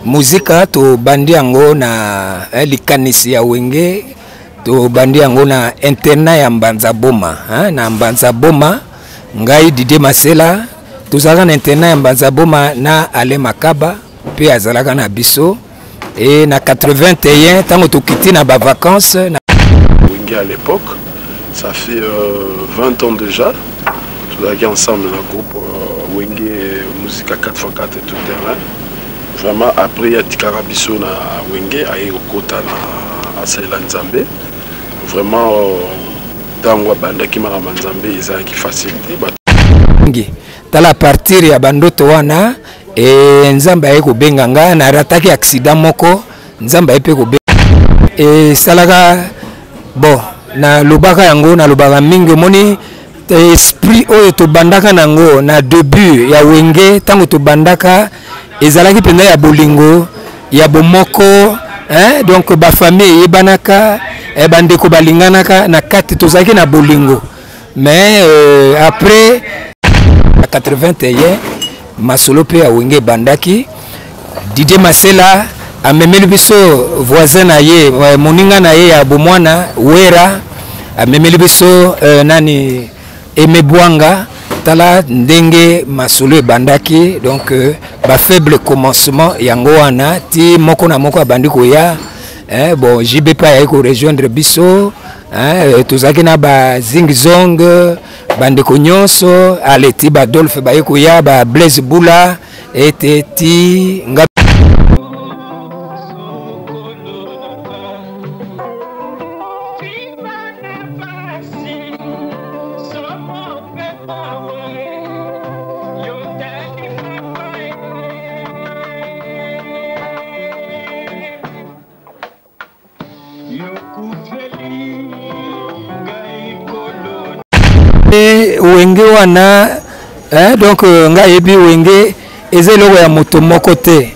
Muzika tobandi yango na eh, likanisi ya Wenge tobandi yango na internat ya Mbanza Boma eh, na Mbanza Boma ngai Didier Masela tozalaka na internat ya Mbanza Boma na Alain Makaba mpe azalaka na biso e na 81 ntango tokiti na bavacances na Wenge à l'époque ça fait euh, 20 ans déjà tozalaki ensemble na groupe euh, Wenge Musica 4x4 et tout terrain vraiment après atikaka biso na Wenge aye kokota na asalela Nzambe vraiment ntango abandaki makambo ya Nzambe ezalaki facile te. Mingi tala partir ya bandoto wana e, Nzambe aye kobenga nga na rataki accident moko Nzambe aye mpe kobenga esalaka bon nalobaka yango nalobaka mingi omoni esprit oyo tobandaka nango na debut ya Wenge ntango tobandaka ezalaki mpenza ya bolingo ya bomoko hein? Donc bafamille eyebanaka eh, bandeko balinganaka na kati tozalaki na bolingo mais euh, après 81 masolo mpe ya Wenge ebandaki. Didier Masela amemeli biso voisin na ye moninga na ye ya bomwana Wera amemeli biso euh, nani Aimé Bwanga. Tala ndenge masolo ebandaki donc euh, ba faible commencement yango wana ti moko na moko abandi koya eh, bon JB mpe ayaki korejoindre biso eh, tozalaki na ba zingzong bandeko nyonso ale ti ba Adolphe baye koya ba Blaise Bula ete ti nga Wenge wana eh, donc ngai yebi Wenge eza eloko ya moto moko te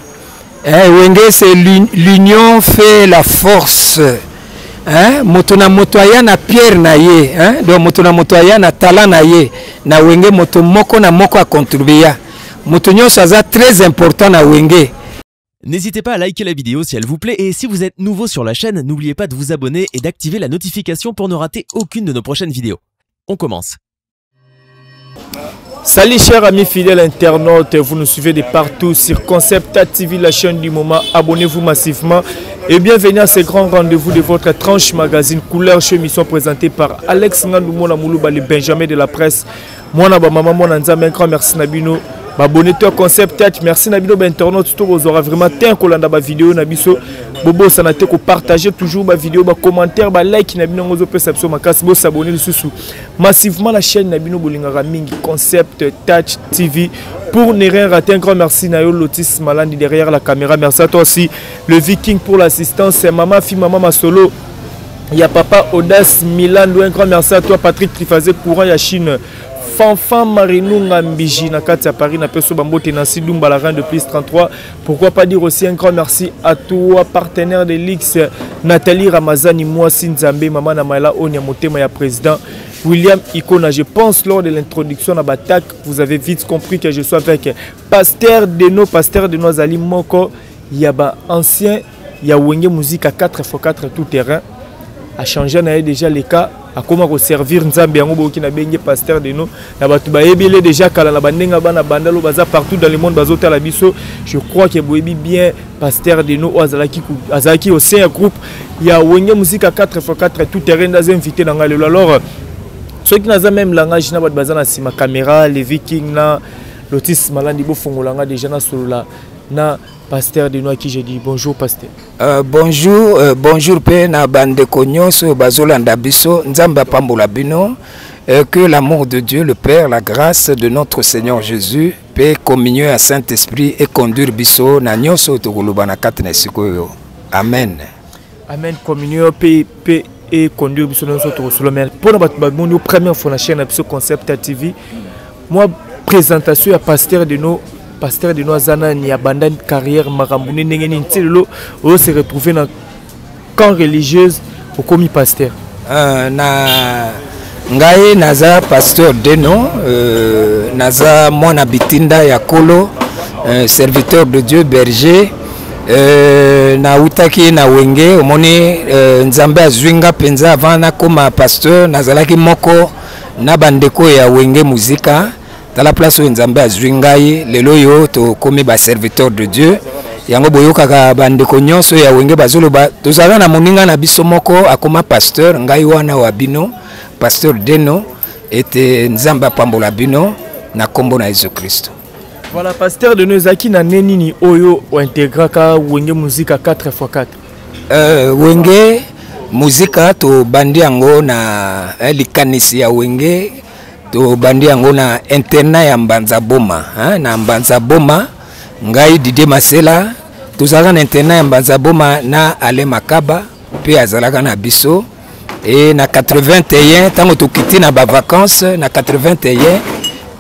eh, Wenge c'est l'union fait la force eh, moto na moto aya na pierre na ye eh, donc moto na moto aya na talent na ye na Wenge moto moko na moko acontribua moto nyonso aza très important na Wenge. N'hésitez pas à liker la vidéo si elle vous plaît et si vous êtes nouveau sur la chaîne, n'oubliez pas de vous abonner et d'activer la notification pour ne rater aucune de nos prochaines vidéos. On commence. Salut chers amis fidèles internautes, vous nous suivez de partout sur Concept TV, la chaîne du moment. Abonnez-vous massivement et bienvenue à ce grand rendez-vous de votre tranche magazine Couleur Show, émission présentée par Alex Ngandou Mona Moulouba, le Benjamin de la presse. Mwana ba maman, mwana Nzambe, un grand merci na bino. Abonné toi Concept Touch, merci na bino ba internautes tout bozora vraiment tin kolanda ba vidéo na biso. Bobo ça na te ko partager toujours ba vidéo, ba commentaire, ba like na bino ngozo pesa biso makasi, bo s'abonner lisusu massivement la chaîne na bino bolingaka mingi Concept Touch TV pour ne rien rater. Un grand merci na yo Lotis Malandi derrière la caméra, merci à toi aussi le Viking pour l'assistance, c'est maman fi maman Masolo. Il y a papa Audace Milan, un grand merci à toi Patrick Trifazé courant ya Chine. Fanfan Marinou Ngambiji na kati ya Paris na peso bambote Nancy Dumba la reine de plus 33. Pourquoi pas dire aussi un grand merci à toi partenaire de l'X Nathalie Ramazani Mwasi Nzambe maman na Maela Onya motema ya président William Ikona. Je pense lors de l'introduction à Batak, vous avez vite compris que je suis avec Pasteur Deno, Pasteur Deno Azali Moko Yaba ancien ya Wenge Musica 4x4 tout terrain. A changé na ye déjà les cas akoma ko servir Nzambe yango boki na benge Pasteur Deno na bato bayebele déjà kala na bandenga bana bandalo baza partout dans le monde bazotala biso. Je crois que boyebi bien Pasteur Deno oyo azalaki au sein ya groupe ya Wenge Musica 4x4 tout terrain ndaza invité na ngai lelo. Alors soki naza même langage na bato baza na sima caméra les Vikings na Lotis Malandi bofongola nga déjà na solola na Pasteur Deno à qui j'ai dit bonjour pasteur. Bonjour, bonjour pe na bandeko nyonso bazolanda biso, Nzambe apambola bino. Que l'amour de Dieu le Père, la grâce de notre Seigneur Jésus pe communion ya Saint-Esprit et conduire biso na nyonso tokoloba na kati na sikoyo. Amen. Amen, communion pe pe et conduire biso nyonso tokosolo. Mais pona bato bamoni première fois na chaîne na biso Concept TV, moi présentation ya Pasteur Deno. Pasteur Deno aza nani, abanda carrière makambo nde ndenge nini ti lelo oyo se retrouver na camp religieuse okomi pasteur? Na ngai naza Pasteur Deno, naza mwana bitinda ya Kolo. Serviteur de Dieu, berger. Nautaki na Wenge, omoni Nzambe azwi nga mpenza avant nakoma pasteur, nazalaki moko na bandeko ya Wenge Muzika. Tala place oyo Nzambe azwi ngai lelo oyo, tokomi ba serviteur de Dieu. Yango boyokaka bandeko nyonso ya Wenge bazoloba, tozalaka na moninga na biso moko akoma pasteur, ngai wana wa bino pasteur Deno, ete Nzambe apambola bino na nkombo na Yesu Kristo. Voilà, pasteur Deno, ezalaki na nde nini oyo ointegraka Wenge Muzika 4x4? Wenge Muzika tobandi yango na likanisi ya Wenge, tobandi yango na internat ya Mbanza Boma, hein, na Mbanza Boma ngai Didier Masela tozalaka na internat ya Mbanza Boma na Alain Makaba mpe azalaka na biso. E na 81 ntango tokiti na bavacances na 81,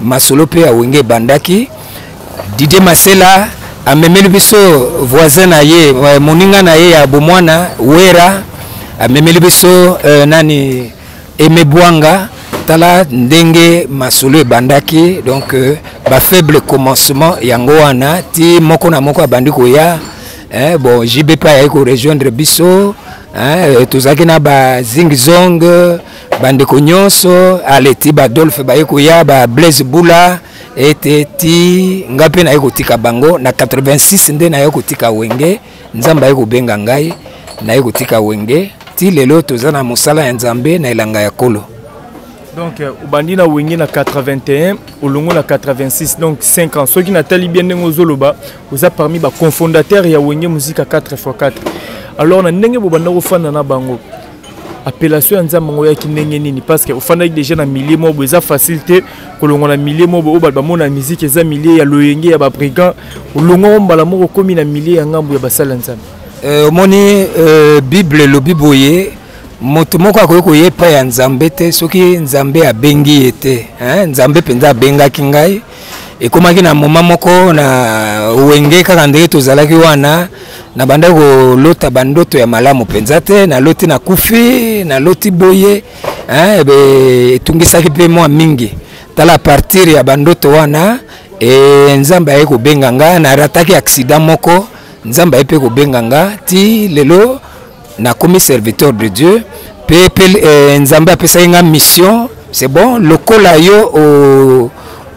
masolo mpe ya Wenge ebandaki. Didier Masela amemeli biso voisin na ye, moninga na ye ya bomwana Wera, amemeli biso nani Aimé Bwanga. Tala ndenge masolo ebandaki. Donc ba faible commencement yango wana ti moko na moko abandi koya. Bon, JB mpe ayaki korejoindre biso, tozalaki na ba Zingzong, bandeko nyonso ale ti badolphe baye koya, ba Blaise Bula, ete ti nga mpe naye kotika bango na 86 nde naye kotika Wenge. Nzambe aye kobenga ngai, naye kotika Wenge, ti lelo toza na mosala ya Nzambe na elanga ya Kolo. Donc obandi na Wenge na 81, olongo na 86, donc 5 ans. Soki natali bien ndenge ozoloba, oza parmi bacofondateur ya Wenge Muzika 4x4. Alors na ndenge bobanda kofanda na bango, appellation ya Nzambe yango oyaki ndenge nini? Parce que ofandaki déjà na milieu moko boye, eza facile te kolongwa na milieu moko boye oyo bato bamona musique eza milieu ya loyenge ya babrigand, olongwango mbala moko okomi na milieu ya ngambo ya basali ya Nzambe. Omoni, Bible elobi boye, moto moko akoki koya epai ya Nzambe te soki Nzambe abengi ye te, hein? Nzambe mpenza abengaki ngai. Ekomaki na moma moko na Wenge, kaka ndenge tozalaki wana, nabandaki kolota bandoto ya malamu mpenza te. Naloti nakufi, naloti boye, hein, etungisaki mpe mwa mingi. Tala, partir ya bandoto wana Nzambe aye kobenga nga. Narataki accident moko, Nzambe aye mpe kobenga nga, ti lelo nakomi serviteur de Dieu. Mpe Nzambe apesaki nga mission: c'est bon, lokola yo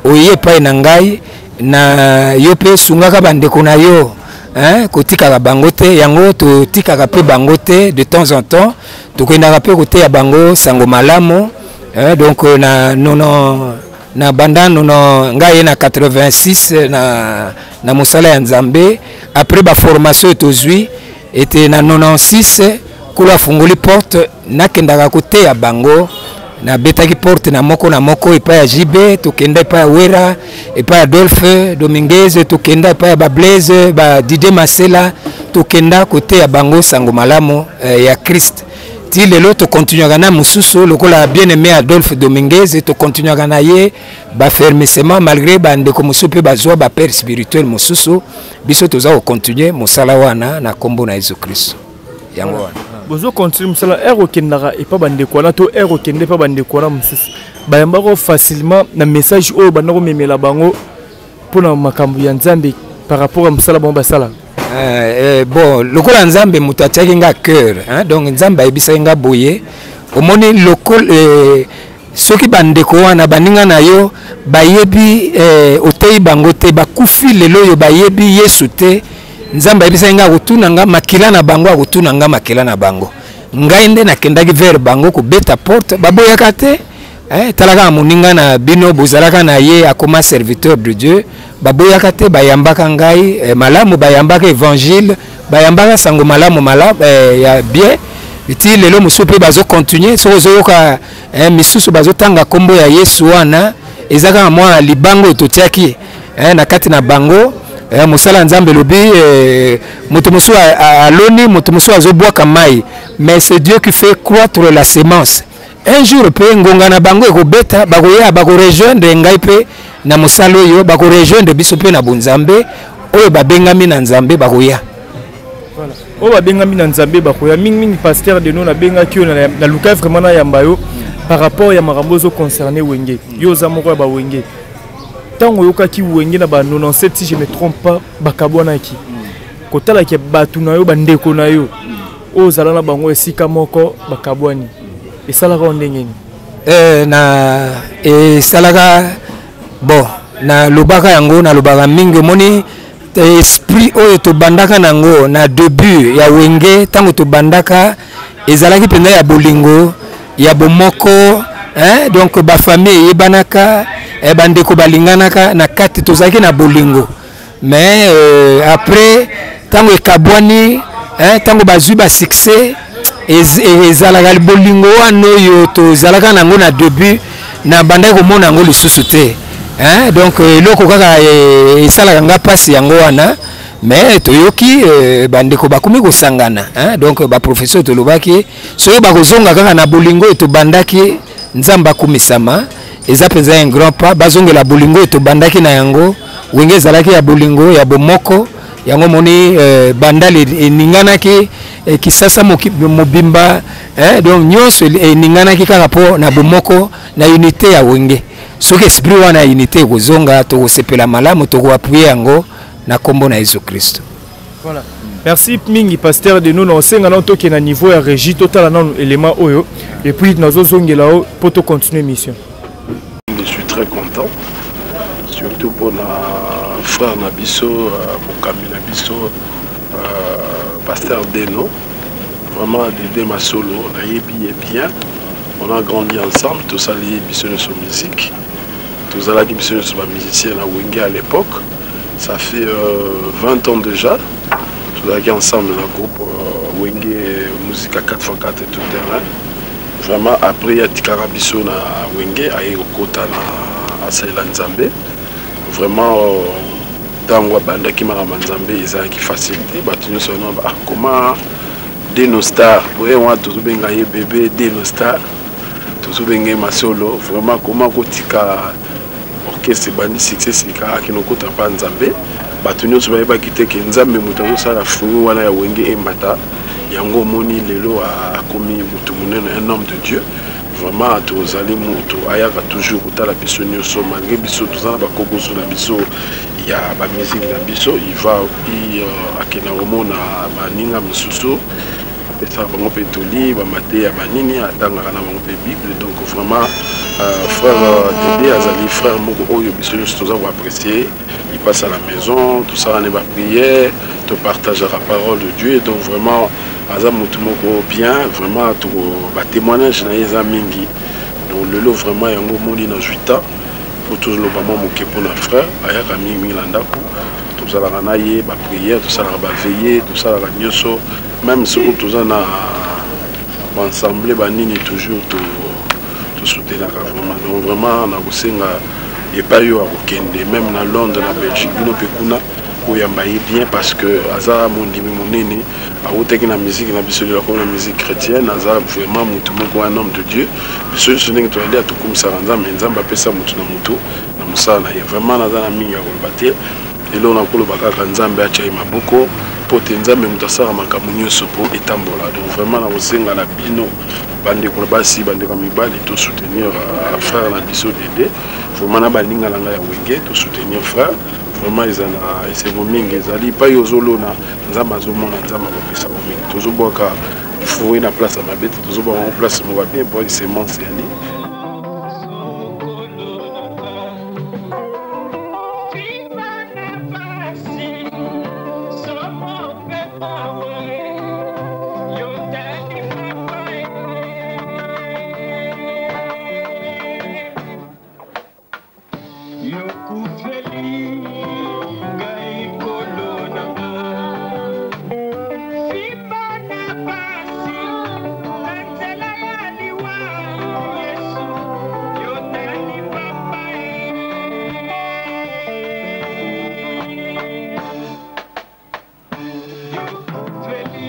oye epai na ngai, na yo mpe sungaka bandeko na yo, hein, kotikaka bango te. Yango totikaka mpe bango te, de temps en temps tokendaka mpe koteya bango sango malamu, hein. Donc na nono na banda nono ngai ye na 86 na mosala ya Nzambe. Après baformation tozwi, ete na 96 Nkolo afungoli porte, nakendaka koteya bango. Nabetaki porte na moko na moko, epai ya JB tokenda, epai ya Wera, epai ya Adolphe Dominguez tokenda, epai ya bablaise, ba Didier Masela, tokenda koteya bango sango malamu ya Christ. Ti lelo tokontinuaka na mosusu lokola bien aimé Adolphe Dominguez, tokontinuaka na ye bafermissement, malgré bandeko mosusu mpe bazwa bapère spirituel mosusu, biso toza kocontinue mosala wana na nkombo na Yesu Kristo. Yango wana. Bozocontinue mosala ere okendaka epa bandeko wana to ere okende epa bandeko wana mosusu, bayambaka facilement na message oyo banda komemela bango mpona makambo ya Nzambe par rapport ya mosala bango basalaka? Bon, lokola Nzambe moto atiaki nga cœur, hein, donc Nzambe ayebisaki nga boye: omoni lokola soki bandeko wana baninga na yo bayebi oteyi bango te, bakufi lelo oyo bayebi Yesu te, Nzambe ayebisaki nga akotuna nga makila na bango, akotuna nga makila na bango. Ngai nde nakendaki vers bango kobeta porte, baboyaka te. Tala kaka moninga na bino bozalaka na ye akoma serviteur de Dieu. Baboyaka te, bayambaka ngai malamu, bayambaka évangile, bayambaka sango malamu malamu ya bien. Ti lelo mosusu mpe bazocontinue. Soki ozoyoka misusu bazotanga nkombo ya Yesu wana, eza kaka mwa libango oyo totiaki na kati na bango. Mosala ya Nzambe elobi moto mosusu aloni, moto mosusu azobwaka mai, mais c'est Dieu qui fait croître la semence. Un jour mpe ngonga na bango ekobeta, bakoya, bakorejoindre ngai mpe na mosala oyo, bakorejoindre biso mpe na bonzambe. Oyo babengami na Nzambe bakoya. Oyo babengami na Nzambe bakoya mingimingi. Pasteur Deno, nabengaki yo, nalukai vraiment nayamba yo par rapport ya makambo ozoconcerne Wenge. Yo oza moko ya bawenge. Ntango oyokaki Wenge na ba 97, si je me trompe pas, bakabwanaki, kotalaki bato na yo, bandeko na yo oyo ozala na bango esika moko, bakabwani, esalaka yo ndenge nini? Na esalaka, bon, nalobaka yango, nalobaka mingi. Omoni, esprit oyo tobandaka nango na début ya Wenge, ntango tobandaka, ezalaki mpenza ya bolingo, ya bomoko, hein? Donc bafamille eyebanaka, bandeko balinganaka na kati, tozalaki na bolingo. Mais après, ntango ekabwani, ntango bazwi basuccès, ezalaka bolingo wana oyo tozalaka nango na début, na bandaki komona yango lisusu te, hein? Donc eloko kaka esalaka nga mpasi, yango wana. Mais toyoki bandeko bakomi kosangana, hein? Donc baprofesseur, tolobaki soki bakozonga kaka na bolingo oyo tobandaki, Nzambe akumisama, eza mpenza un grand pas. Bazongela bolingo oyo tobandaki na yango. Wenge ezalaki ya bolingo, ya bomoko. Yango moni Bandal eninganaki, Kisasa mobimba, donc nyonso eninganaki kaka mpo na bomoko, na unité ya Wenge. Soki esprit wana ya unité ekozonga, tokosepela malamu, tokoappuyer yango na nkombo na Yesu Kristo. Voilà. Merci mingi, pasteur de nous. Naosenga nano tokende na niveau ya régie, totala nano élément oyo, et puis nazozongela o mpo tocontinue mission. Je suis très content, surtout pour na frère na biso, mokambi na biso, pasteur Deno. Vraiment, Dédé Masolo, nayebi ye bien, on a grandi ensemble, tosali biso nyonso musique, tozalaki biso nyonso bamusicien na Wenge à l'époque. Ça fait 20 ans déjà tozalaki ensemble na groupe Wenge Musica 4x4 et tout terrain. Vraiment, après atikaka biso na Wenge, aye kokota na asalela Nzambe. Vraiment, ntango abandaki makambo ya Nzambe, ezalaki facile te. Bato nyonso wana, ah, koma Deno Star boye wana, tozobenga ye bébé Deno Star, tozobenga ye Masolo. Vraiment, koma kotika orchestre ebandi succès sika, akende kokota mpa Nzambe, bato nyonso bayebaki te ke Nzambe moto azosala fruit wana ya Wenge emata. Yango omoni lelo akomi motu monene, un homme de Dieu. Vraiment, tozali motu ayaka toujours kotala biso nyonso, malgré biso toza na bakokoso na biso ya bamusique na biso. Il va, akenda komona baninga mosusu, apesaka bango mpe toli, bamateya banini, atangaka na bango mpe Bible. Donc vraiment, frère Dede azali frère moko oyo biso nyonso toza koapprécier. Il passe à la maison, tosala ne baprière, topartageaka parole de Dieu. Donc vraiment, aza motu moko bien. Vraiment, batémoignage na ye eza mingi. Donc lelo vraiment, yango omoni nazwi temps po toloba mwa moke mpona frère. Ayaka mingimingi na ndako, tozalaka na ye baprière, tosalaka baveillée, tosalaka nyonso. Même soki toza na baensemble banini, toujours tosoutenaka vraiment. Donc vraiment, nakosenga epai oyo akokende, même na Londres, na Belgique, bino mpe kuna oyamba ye bien, parce que aza mondimi monene. Awutaki na musique na biso, lelo akomi na musique chrétienne. Aza vraiment motu moko, un homme de Dieu. Biso nyonso ndenge toyali, atokumisaka Nzambe. Nzambe apesa motu na motu na mosala na ye. Vraiment, naza na mingi ya koloba te. Eloko nakoloba kaka, Nzambe atya ye maboko, mpo te Nzambe moto asalaka makambo nyonso mpo etambola. Donc vraiment, nakosenga na bino bandeko na basi, bandeko ya mibali, tosoutenir frère na biso Dede. Vraiment, na baninga na ngai ya Wenge, tosoutenir frère. Vraiment, eza na esengo mingi. Ezali epai ozolona, Nzambe azomona, Nzambe akopesa yo mingi. Tozobwaka fruit na place ya mabe te, tozobwaka yango place moko ya bien, po semence yali. Yokufeli ngai, kolo na nga, simba na pasi na nzela ya liwa. Yesu, yotali papa e. Yokufeli.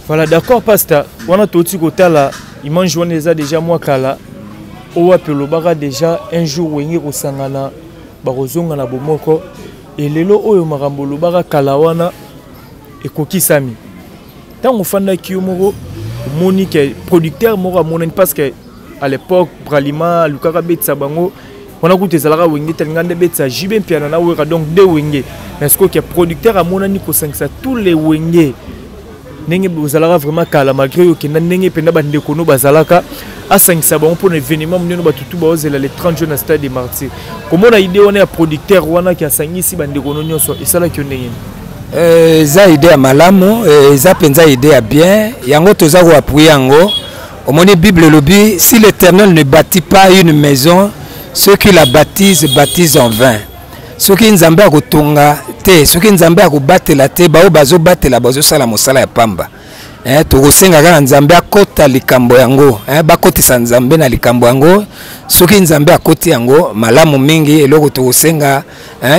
Voilà, d'accord pasteur, wana toti kotala image wana eza déjà mwa kala oyo wapi olobaka déjà un jour Wenge kosangana bakozonga na bomoko e lelo oyo makambo olobaka kala wana ekokisami. Ntango ofandaki yo moko omoni ke producteur moko amonani, parce que à l'époque Bralima alukaka betisa bango wana kutu ezalaka Wenge te, alinga nde betisa JB Mpiana na Wera, donc de Wenge. Mais sikoyo ke producteur amonani kosangisa tous les Wenge ndenge bozalaka vraiment kala, malgré oyo okenda ndenge mpenza bandeko no bazalaka, asangisa bango mpona événement monene bato tu baozela le 30 juin na stade de Martyr. Komona idée wana ya producteur wana ke asangisi bandeko no nyonso, esalaki yo ndenge nini? Eza idée ya malamu, eza mpenza idée ya bien, yango toza koappuyer yango. Omoni, Bible elobi: si l'Éternel ne bâtit pas une maison, ceux qui la baptisent baptisent en vain. Soki Nzambe akotonga te, soki Nzambe akobatela te, baoyo bazobatela bazosala mosala ya pamba. Tokosenga kaka Nzambe akota likambo yango, bakotisa Nzambe na likambo yango. Soki Nzambe akoti yango, malamu mingi. Eloko tokosenga,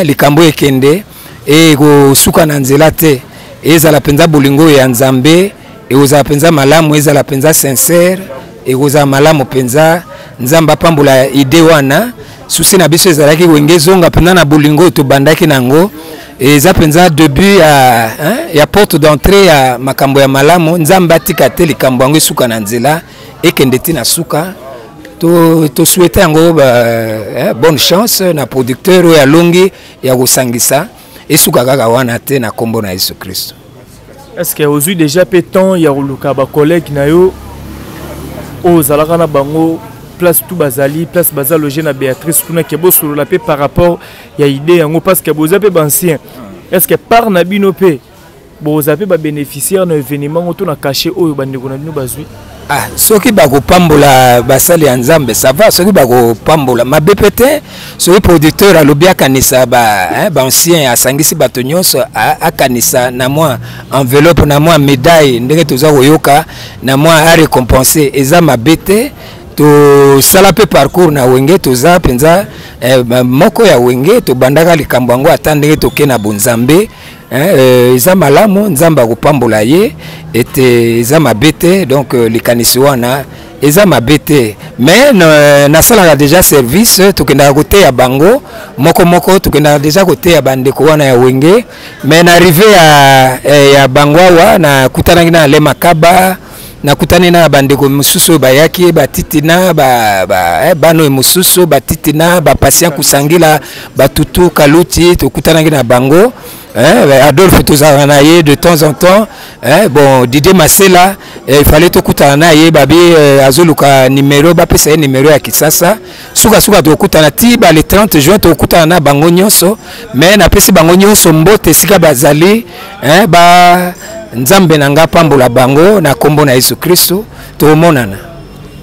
likambo ekende ekosuka na nzela te, ezala mpenza bolingo ya Nzambe, ekozala mpenza malamu, ezala mpenza sincère, ekozala malamu mpenza. Nzambe apambola idée wana. Souci na biso ezalaki Wenge ezonga mpenza na bolingo oyo tobandaki nango. Eza mpenza début ya, hein, ya porte d'entrée ya makambo ya malamu. Nzambe atika te likambo yango esuka na nzela, ekende ti na suka. Tosouhaite yango ba, eh, bonne chance na producteur oyo alongi ya kosangisa, esuka kaka wana te, na nkombo na Yesu Kristo. Est ce que ozwi déjà mpe temps ya koluka bacollègue na yo oyo ozalaka na bango, place tout bazali, place baza loge na Béatrice kuna, ke bosolola mpe par rapport ya idée yango, parce que boza mpe baancien? Est ce que part na bino mpe boza mpe babénéficiaire na événement ngo to na cachet oyo bandeko na bino bazwi? Ah, soki bakopambola basali ya Nzambe, ça va. Soki bakopambola, mabe mpe te. Soki producteur alobi akanisa baancien, ba asangisi bato nyonso, akanisa na mwa enveloppe, na mwa médaille, ndenge toza koyoka, na mwa arécompense, eza mabe te. Tosala mpe parcours na Wenge, toza mpenza moko ya Wenge, tobandaka likambo yango ata ndenge toke na bonzambe. Eza malamu, Nzambe akopambola ye ete eza mabe te. Donc likanisi wana eza mabe te, mais nasalaka déjà service, tokendaka koteya bango moko moko, tokendaka déjà koteya bandeko wana ya Wenge. Mais na arrivé ya bango awa, nakutanaki na Ale Makaba, nakutani na bandeko mosusu oyo bayaki, batitina bana oyo mosusu, batitina bapatient kusangila, batutu kaluti, tokutanaki na bango. Adolphe tozalaka na ye de temps en temps. Bon, Didier Masela, il fallait tokutana na ye, babi azoluka numéro, bapesa ye numéro ya Kisasa. Sukasuka tokutana ti ba le 30 juin, tokutana na bango nyonso. Mais napesi bango nyonso mbote esika bazali, ba Nzambe na nga pambola bango na nkombo na Yesu Kristo. Tokomonana.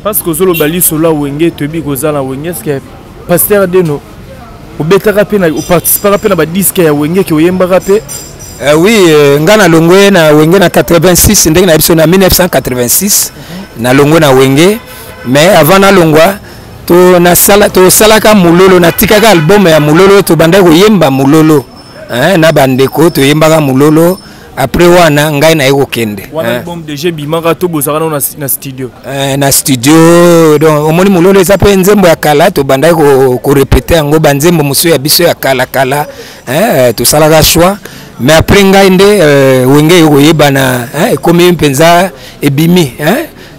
Parce que ozoloba lisolo ya Wenge, toyebi koza na Wenge. Est ce que pasteur Deno obetaka mpe, oparticipaka mpe na badisque ya Wenge, ke oyembaka mpe? Oui, nga nalongwe na Wenge na 86, ndenge na biso na 1986 nalongwe na Wenge. Mais avant nalongwa, tosalaka Mololo, natikaka album ya Mololo, tobandaki koyemba Mololo, hein, na bandeko toyembaka Mololo. Après wana ngai naye kokende. Wana album déjà ebimaka to bozalaka nano na studio? Na studio. Donc omoni, Mololo eza mpe nzembo ya kala, tobandaki korépéter yango, banzembo mosusu ya biso ya kala kala, tosalaka choix. Mais après ngai nde Wenge ekoyebana, ekomi mpenza ebimi,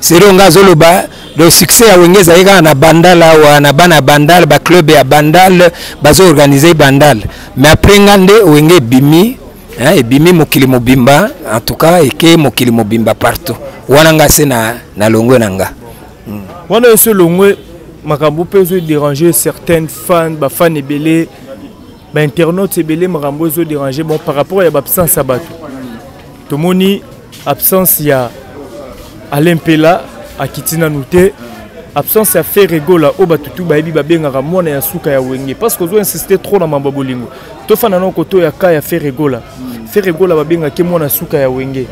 sero nga azoloba. Donc succès ya Wenge ezali kaka na Bandal awa, na bana Bandal, baclub ya Bandal bazoorganiser Bandal. Mais après nga nde Wenge ebimi, ebimi mokili mobimba, en tout cas eke mokili mobimba partout. Wana nga se na longwe na nga. Wana esi olongwe, makambo mpe ezodéranger certaines fans, bafan ebele, bainternaute ebele, makambo ezodéranger, bon, par rapport ya baabsence ya bato. Tomoni absence ya Alain Mpela, akiti nanu te, absence ya Ferre Gola oyo bato tu bayebi, babengaka mwana ya suka ya Wenge, parce que ozo insiste trop na mambo ya bolingo. Tofanda na koto ya ka ya Ferre Gola. Ferre Gola babengaki mwana suka ya Wenge,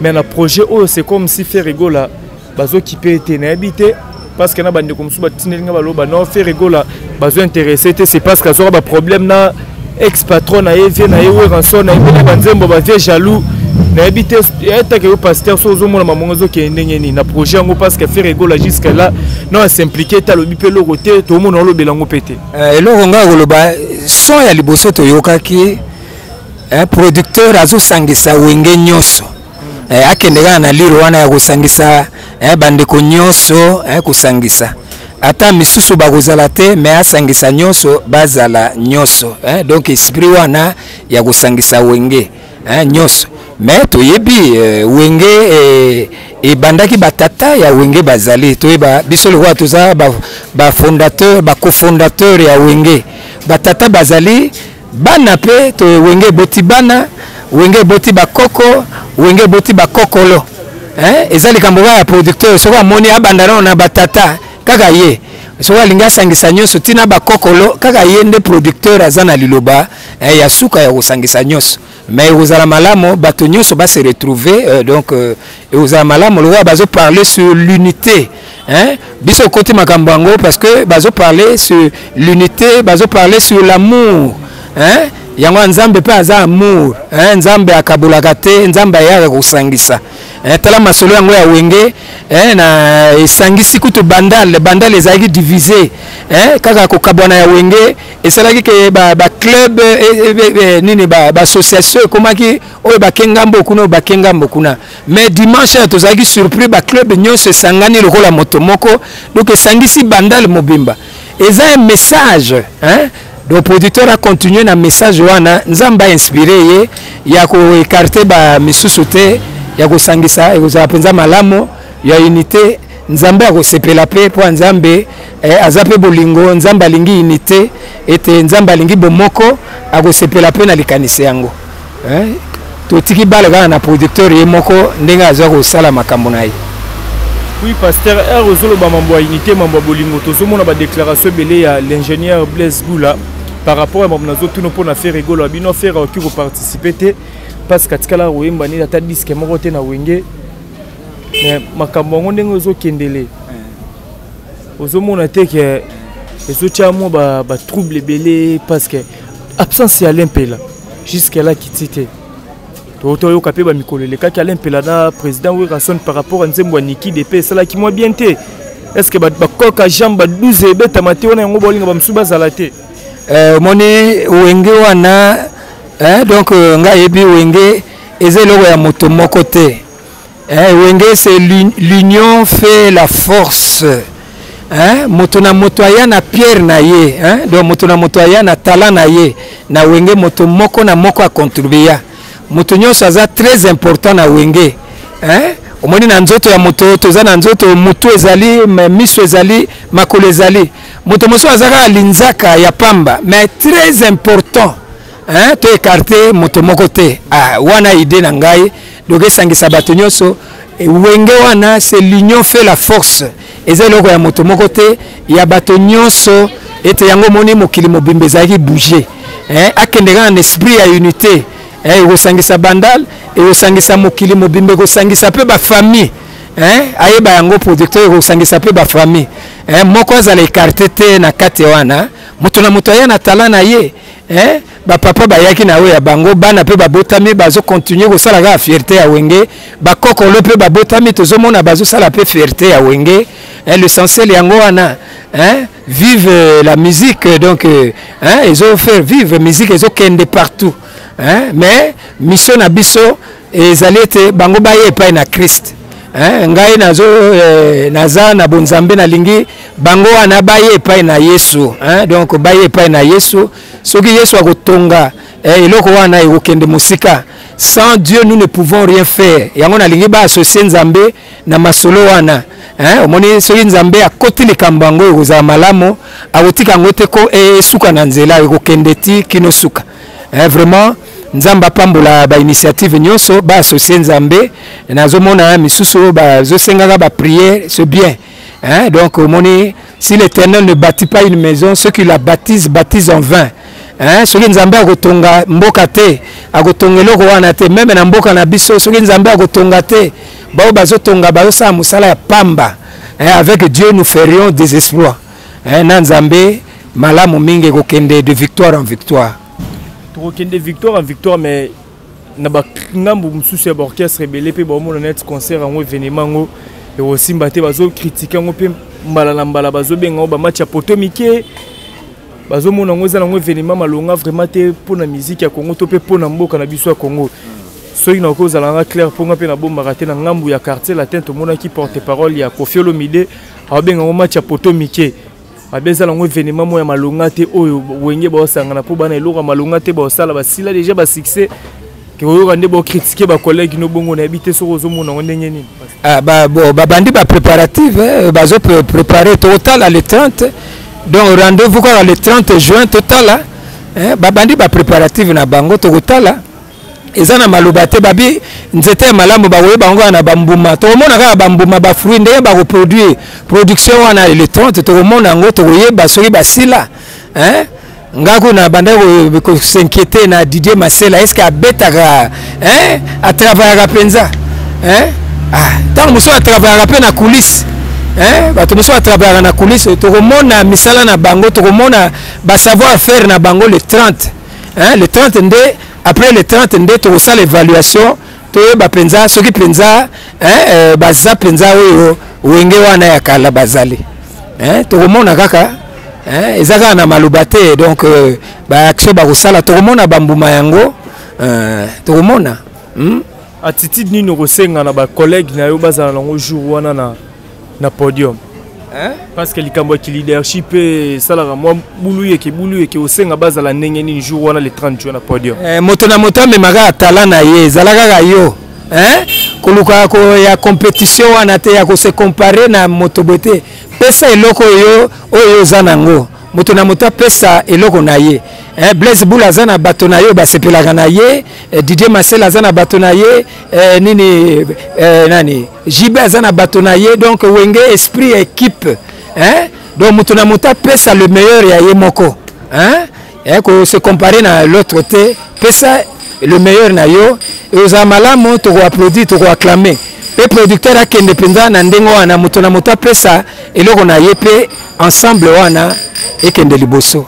mais na projet oyo c'est comme si Ferre Gola bazokipe te. Nayebi te, parce que na bandeko mosusu batindeli nga, baloba non, Ferre Gola bazointéresse te, c'est parce que azwaka baproblème na ex patron na ye, vie na ye Werrason, na ye mpena banzembo bavie jaloux. Nayebi te etake yo pasteur so ozomona mamongo ezokende ndenge nini na projet yango, parce que Ferre Gola jusque là non as'impliqué te, alobi mpe eloko te, tomona olobela yango mpe te. Eloko ngai koloba, son ya liboso toyokaki, producteur azosangisa Wenge nyonso. Akende kaka na liro wana ya kosangisa bandeko nyonso, kosangisa ata misusu bakozala te, me asangisa nyonso, bazala nyonso, donc esprit wana ya kosangisa Wenge nyonso. Me toyebi Wenge ebandaki, batata ya Wenge bazali, toyeba biso lokola toza bafondateur, bacofondateur ya Wenge, batata bazali, bana mpe to. Wenge eboti bana, Wenge eboti bakoko, Wenge eboti bakokolo, hein? Eza likambo kaka ya producteur. Soki amoni abanda nano na batata, kaka ye soki alingi asangisa nyonso ntina bakokolo, kaka ye nde producteur aza na liloba ya suka ya kosangisa nyonso. Mais ekozala malamu bato nyonso base retrouver, donc ekozala malamu lokola bazoparler sur l'unité, hein? Biso okoti makambo yango parce que bazoparler sur l'unité, bazoparler sur l'amour, hein? Yango ya Nzambe mpe aza amour, hein? Nzambe akabolaka te, Nzambe ayaka kosangisa, hein? Tala masolo yango ya Wenge, hein? Na esangisi kutu Bandal. Bandal ezalaki divisé, hein? Kaka kokabwana ya Wenge esalaki ke baclub ba nini, baassociation ba ekomaki oyo bake ngambo kuna, oyo bake ngambo kuna. Mais dimanche oyo tozalaki surpris, baclub nyonso esangani lokola moto moko, donc esangisi Bandal mobimba. Eza un message, hein? Donc producteur a continué na message wana Nzambe ainspiré ye ya koécarter bamisusu te, ya kosangisa. Ekozala mpenza malamu ya unité. Nzambe akosepela mpe mpo Nzambe aza mpe bolingo. Nzambe alingi unité, ete Nzambe alingi bomoko, akosepela mpe na likanisi yango, eh? Totiki bale kaka na producteur ye moko ndenge azwa kosala makambo na ye. Oui, pasteur r, ozoloba mambo ya unité, mambo ya bolingo. Tozomona badéclaration ebele ya l'ingénieur Blaise Bula par rapport ya mambo nazotuna mpona Ferre Gola. Bino Ferre akoki koparticiper te parce que atikala koyemba nini, ata disque moko te na Wenge. Mais makambo yango ndenge ozokendele, ozomona te ke ezotia mwa batrouble ebele, parce que absence ya Alain Mpela jusque là kiti te. Toyoka mpe bamikolo elekaki, Alain Mpela na président Werrason par rapport ya nzembo ya Nikide mpe esalaki mwa bien te. Est ce que bakoka jambe ba 12 ebetama te wana yango baolinga bamosusu bazala te? Omoni Wenge wana, donc ngai ayebi Wenge eza eloko ya moto moko te. Wenge, c'est l'union fait la force, hein? Moto na moto aya na pierre na ye, hein? Donc moto na moto aya na talent na ye na Wenge. Moto moko na moko acontribuya, moto nyonso aza très important na Wenge, hein? Omoni na nzoto ya moto, toza na nzoto, motu ezali, miso ezali, makolo ezali. Moto mosusu aza kaka linzaka ya pamba, mais très important, hein? To écarte moto moko te. Ah, wana idée na ngai. Donc esangisa bato nyonso. Wenge wana, c'est l'union fait la force. Eza eloko ya moto moko te, ya bato nyonso. Ete yango omoni mokili mobimba ezalaki bouge, hein? Akende kaka na esprit ya unité, hein? Ekosangisa Bandal, ekosangisa mokili mobimba, ekosangisa mpe bafamille, hein? Ayeba yango producteur, ekosangisa mpe bafamille, hein? Moko azala écarté te na kati wana. Moto na moto aya na talent na ye, hein? Bapapa bayaki na oyo ya bango, bana mpe babotami, bazocontinuer kosala kaka fierté ya Wenge. Bakokolo mpe babotami, tozomona bazosala mpe fierté ya Wenge, hein? L'essentiel yango wana, hein? Vive la musique! Donc, hein? Ezofaire vivre musique, ezokende partout, hein? Mais mission na biso ezali ete bango baye epai na Christ, hein? Ngai nazo naza na bonzambe, nalingi bango wana baye epai na Yesu, hein? Donc baye epai na Yesu. Soki Yesu akotonga eloko wana, ekokende mosika. Sans Dieu, nous ne pouvons rien faire. Yango nalingi baassocier Nzambe na masolo wana, hein? Omoni, soki Nzambe akoti likambo yango, ekozala malamu. Akotika yango te ko esuka na nzela, ekokende ti kino suka, hein? Vraiment, Nzambe apambola bainitiative nyonso baassocier Nzambe. Nazomona misusu bazosengaka baprière, c'est bien, hein? Donc omoni, si l'Éternel ne bâtit pas une maison, ceux qui la bâtissent bâtissent en vain, hein? Soki Nzambe akotonga mboka te, akotonga eloko wana te. Même na mboka na biso, soki Nzambe akotonga te, bao bazotonga bazosala mosala ya pamba, hein? Avec Dieu, nous ferions des exploits, hein? Na Nzambe malamu mingi, ekokende de victoire en victoire. Tokokende victoire en victoire, mais Na bangambo mosusu ya baorchestre ebele mpe baomona neti concert yango, événement yango ekosimba te. Bazocritiquer yango mpe mbala na mbala, bazobenga yango bamatch ya poto mike. Bazomona yango eza nango événement malonga vraiment te mpona musique ya Congo to mpe mpona mboka na biso ya Congo. Soki nakoki kozala nga clair, mpo nga mpe nabombaka te, na ngambu ya Quartier Latin tomonaki porte parole ya Koffi Olomide ababenga yango match ya poto mike, mabe eza nango événement moko ya malonga te oyo Wenge baosangana mpo bana eloko ya malonga te baosala, basila déjà basuccès ke oyoka nde baocritiquer bacollègue no bongo. Nayebi te soki ozomona yango ndenge nini. Ah, ba, bon, babandi bapréparative, eh, bazo préparer. Tokotala le 30, donc rendez-vous kaka le 30 juin. Totala, eh, babandi bapréparative na bango, tokotala. Eza na maloba te, babi nzete ya malamu bakoyeba yango kaka na bambuma. Tokomona kaka bambuma, bafruit, ndenge bakoproduire. Production wana le 30 tokomona yango, tokoyeba soki basila, hein? Nga kuna bandaki kos'inquiéter na Didier Masela, est ce que abetaka, hein? Atravaillaka mpenza, hein? Ah, ntango mosusu atravaillaka mpe na coulisse, hein? Bato mosusu atravaillaka na coulisse. Tokomona misala na bango, tokomona basavoir faire na bango le 30, hein? Le 30 nde, après le 30 nde tokosala évaluation, toyeba mpenza soki mpenza, hein, baza mpenza oyo Wenge wana ya kala bazali, hein? Tokomona kaka, hein? Eza kaka na maloba te. Donc baaction bakosala, tokomona bambuma yango, tokomona, Attitude nini okosenga na bacollègue na yo bazala nango jour wana na podium? Hein? Parce que likambo ya leadership mpe esalaka mwa bulu yeke bulu yeke. Osenga bazala ndenge nini jour wana le 30 juin na podium? Eh, moto na moto amemaka tala na ye, ezala kaka yo, hein? Koluka ko ya compétition wana te, ya kose comparer na moto boye te. Pesa eloko oyo oyo oza nango. Moto na moto apesa eloko na ye, eh, Blaise Bula aza na bato na ye oyo basepelaka na ye, eh, Didier Masel aza na bato na ye, eh, nini, eh, nani, JB aza na bato na ye. Donc Wenge, esprit ya équipe, hein? Donc moto na moto apesa le meilleur ya ye moko, hein? Eh, ko se comparer na l'autre te. Pesa le meilleur na yo, ozala malamu, tokoapplaudir, tokoacclamer. Mpe producteur akende mpenza na ndenge wana, moto na moto apesa eloko na ye mpe ensemble wana ekende liboso.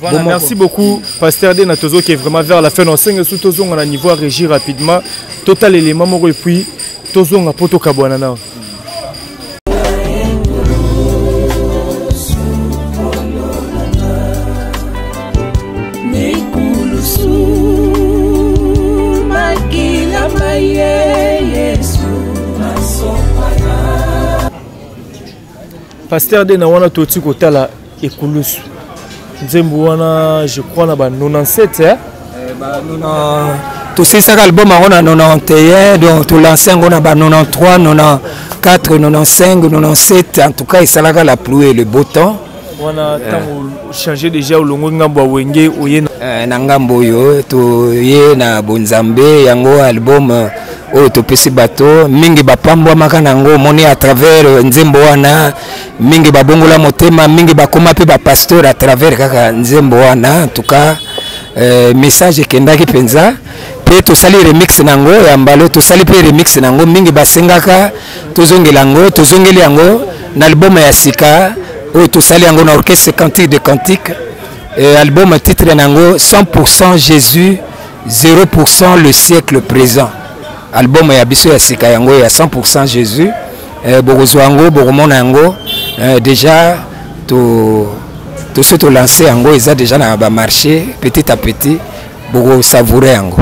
Voilà, merci beaucoup, Pasteur Dena. Tozo qui est vraiment vers la fin. On sait que tozo on a niveau à régie rapidement. Total élément moko et puis tozo on a poto kabwana na. Nekulusu makila ma ye Yesu. Pasteur Dena, wana toti kotala Ekulusu, nzembo wana je crois na ba 97, hein? Tosilisaka album yango na 91, donc tolance yango na ba 93, 94, 95, 97. En tout cas esalaka la pluie et le beau temps. Wana ntango changer déjà, olongwe ngambo ya Wenge, oye na Na ngambo oyo toye na bonzambe. Yango album oyo topesi bato mingi bapambwamaka nango. Omoni, à travers nzembo wana mingi babongola motema, mingi bakoma mpe bapasteur à travers kaka nzembo wana. En tout cas message ekendaki mpenza. Mpe tosali remix nango ya mbalo, tosali mpe remix nango, mingi basengaka tozongela yango, tozongeli yango na album ya sika oyo tosali yango na orchestre Cantique de Cantique. Album titre nango 100% Jésus, 0% le siècle présent. Album ya biso ya sika yango ya 100% Jésus, bokozwa yango, bokomona yango. Déjà to toso tolance yango, eza déjà na bamarché. Petit à petit bokosavoure yango.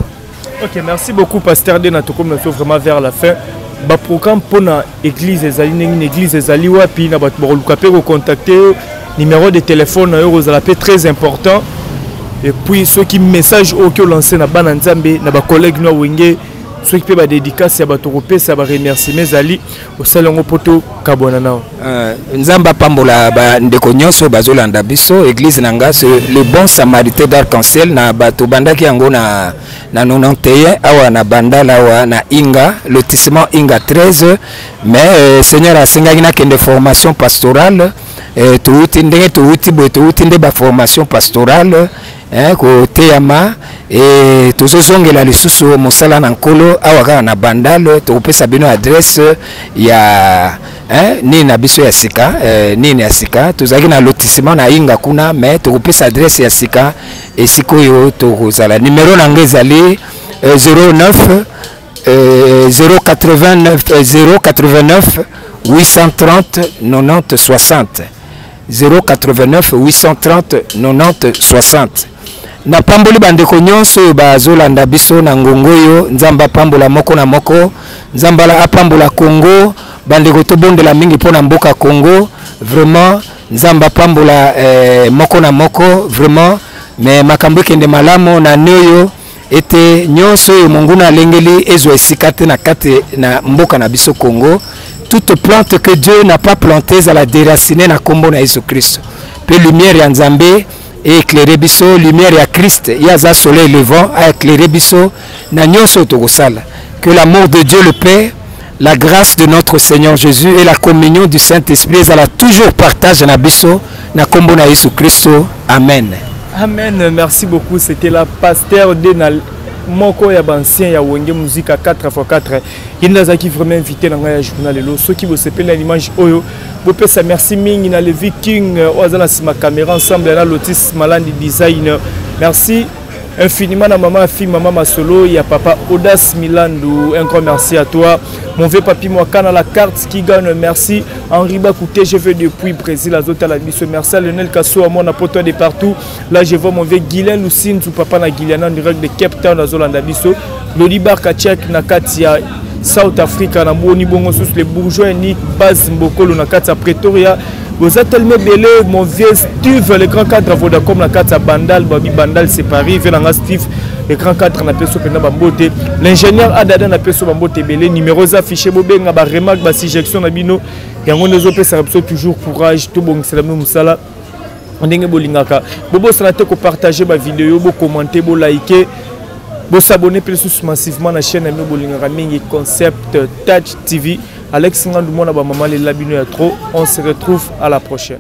Ok, merci beaucoup, Pasteur Dena. Tokomi na vraiment vers la fin. Baprogramme mpona église ezali ndenge nini? Église ezali wapi? Na bato bakoluka mpe kocontacter, numéro de téléphone na yo kozala mpe très important. Et puis soki message oyo oki olance na bana Nzambe, na bacollègue no ya Wenge, soki mpe badédicace ya bato kopesa, baremerciement ezali, osali yango mpo tokabwana nao. Nzambe apambola bandeko nyonso bazolanda biso. Église na nga, c'est Le Bon Samaritain d'Arc-en-Ciel. Na bato bandaki yango na 91 awa na Bandala, awa na Inga, lotissement Inga 13. Mais Seigneur asengaki nakende formation pastorale. Touti ndenge touti boye, touti nde baformation pastorale, eh, koteyama e tozozongela lisusu mosala na Nkolo awa kaka na Bandal. Tokopesa bino adresse ya, hein, nini na biso ya sika, nini ya sika. Tozalaki na lotissement na Inga kuna, mais tokopesa adresse ya sika esika oyo tokozala. Numero na ngai ezali 09 089 089 830 90 60 089 830 90 60. Napamboli bandeko nyonso oyo bazolanda biso na ngongo oyo. Nzambe apambola moko na moko. Nzambe apambola Congo. Bandeko, tobondela mingi mpo na mboka Congo. Vraiment, Nzambe apambola moko na moko vraiment. Mais makambo ekende malamu na ne oyo, ete nyonso oyo monguna alengeli ezwa esika te na kati na mboka na biso Congo. Toute plante que Dieu n'a pas plantée ezala déracinée na nkombo na Yesu Kristo. Mpe lumière ya Nzambe éclaire biso, lumière ya Christ, ye aza soleil levant, aéclaire biso na nyonso oyo tokosala. Que l'amour de Dieu le Père, la grâce de notre Seigneur Jésus et la communion du Saint-Esprit ezala toujours partage na biso na nkombo na Yesu Kristo. Amen. Amen. Merci beaucoup. C'était la pasteur Denal, moko ya baancien ya Wenge Musica 4x4. Ye nde azalaki vraiment invité na ngai ya journal lelo. Soki bosepeli na image oyo, bopesa merci mingi na Levi King oyo aza na nsima caméra, ensemble na Lotis Malandi Design. Merci infiniment na mama afi, mama masolo ya papa Audace Milandu. Un grand merci à toi, mon vieux papi Mwakana, la carte qui gagne. Merci Henri Bakou TGV depuis Brésil, azotala biso. Merci à Lionel Kasso, mwana poto de partout. Là, je vois mon vieux Guylain Lucinzu, papa na Guyliana, en direct de Cape Town, azolanda biso. Lodi Barka Tchek na kati ya South Africa, na boni bongo susu les bourgeois Nick Baz Mbokolo na kati ya Pretoria. Boza tellement ebele. Mon vieux Steve, le grand cadre Vodacom, na kati ya Bandal, babi Bandal c'est Paris. Vieux nanga Steve, le grand cadre, na peso mpenza bambote. L'ingénieur Adada, na peso bambote ebele. Numéro eza affiché, bobenga, baremarque, basuggestion na bino, yango nde ezopesaka biso toujours courage, tobongisela bino mosala ndenge bolingaka. Bobosana te kopartage bavideo, bokommente, bolike, bosabone mpe lisusu massivement na chaîne na bino bolingaka mingi, Concept Touch TV. Alex Ngandu, mwana bamama, lela bino ya trop. On se retrouve à la prochaine.